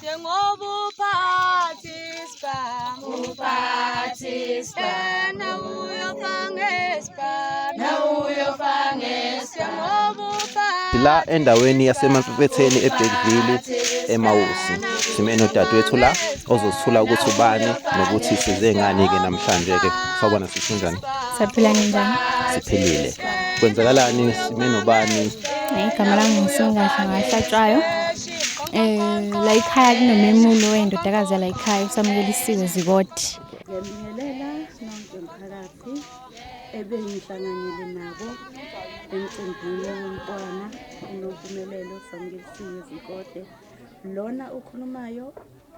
Njengoba uphathi isibhamu, uphathi isibhamu, nawe uyofa ngesibhamu, nawe uyofa ngesibhamu. Njengoba uphathi La endaweni yaseMamfefetheni eBergville eMawusi. Sime nodadewethu la ozosithula ukuthi ubani nokuthi size ngani-ke namhlanje-ke. Sawubona sisi, unjani? Saphila, ninjani? Siphilile. Kwenzakalani, sime nobani? Igama lami nguSingahle ngahlatshwayo. La ekhaya kunomemulo wendodakazi yala ekhaya uSamukelisiwe Zikode. Ngiyabingelela nonke mphakathi ebengihlanganyele nabo emcimbini womntwana uNompumelelo Samukelisiwe Zikode. Lona ukhulumayo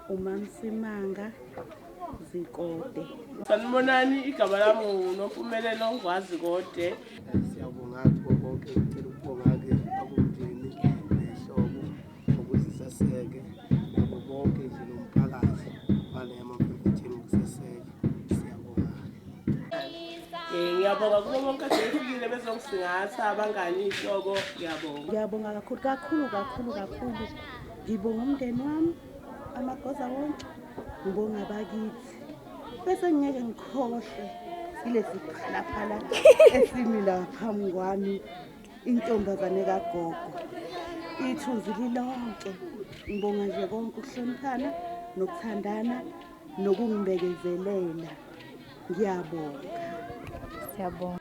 uMamsimanga Zikode. Sanibonani, igama lami nguNompumelelo Ngwazikode. Siyabonga kubo bonke, ngicela ukubonga-ke abomndeni nehlobo ngokusiseseke nabo bonke nje nomphakathi wale emaMfemfetheni ngokuseseka, siyabonga. Ngiyabonga kubo bonke ade befikile bezongisingatha, abangani, iy'hlobo, ngiyabonga. Ngiyabonga kakhulu kakhulu kakhulu kakhulu. Ngibonga umndeni wami, amagoza wonke, ngibonga abakithi. Bese ngeke ngikhohlwe ilesi phalaphala esimi la phambi kwami, intombazane kagogo. Ithunzi lilonke. Ngibonga nje konke ukuhloniphana nokuthandana nokungibekezelela. Ngiyabonga. Siyabonga.